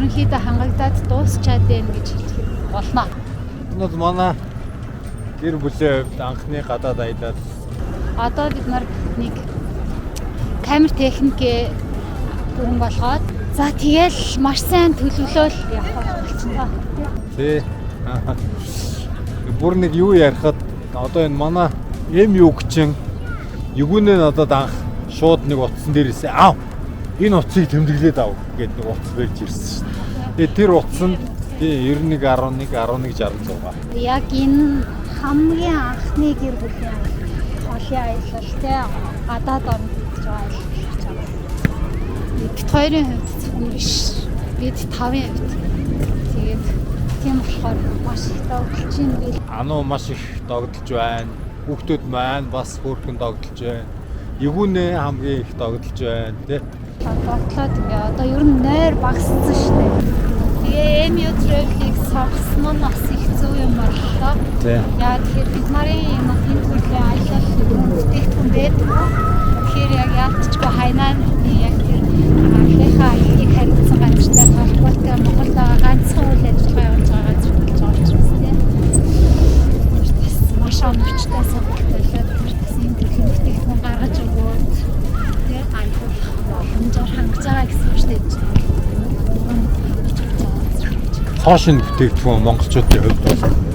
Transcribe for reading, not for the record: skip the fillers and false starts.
Ерөнхийдөө хангагдаад дуусчаад байна гэж хэлэх болно. Энэ бол манай гэр бүлийн хувьд анхны гадаад аялал. Одоо бид нар нэг камер техникээ бүрэн болгоод, за, тэгэл маш сайн төлөвлөөл явах болчихно. Тий. Бүр нэг юу ярихад одоо энэ манай MU чин Ягүнэ надад анх шууд нэг утсан дээрээсээ "Аав, энэ утсыг тэмдэглээд ав" гээд нэг утас барьж ирсэн шүү дээ. Тэгээ тэр утас нь тий 91 11 11 66. Яг энэ хамгийн анхны гэр бүлийн олон аялал, те, гадаад оронд хийж байгаа аялал болж байгаа. Бид хоёрын хувьд зөвхөн биш. Бид тавын хувьд. Тэгээд тийм болохоор маш их догдолж байна бил. Ануу маш их догдолж байна. Хүүхдүүд маань бас хөөрхөн догдолж байна. Ягүнэ хамгийн их догдолж байна, тий. Догтлоод ингээ одоо ер нь нойр багассан шүү дээ. Тэгээ MU Travel-ыг сонгосон нь бас их зөв юм боллоо. Яа, тэгэхээр бид нарын энэ төрлийн аялал бүтээгдэхүүн байдаг. Тэгэхээр яг яалтчгүй Хайнаны яг тэр анхныхаа аяллыг хариуцсан газартай холбоотой Монголд байгаа ганцхан үйл ажиллагаа явуулж байгаа газар болж байгаа учраас, тийм. Бас маш оновчтой сонголт байлаа. Бид нар бас энэ төрлийн бүтээгдэхүүн гаргаж өгөөд, тийм, аялал боломжоор хангаж байгаа гэсэн үг шүү дээ. Хоо шинэ бүтээгдэхүүн монголчуудын хувьд бол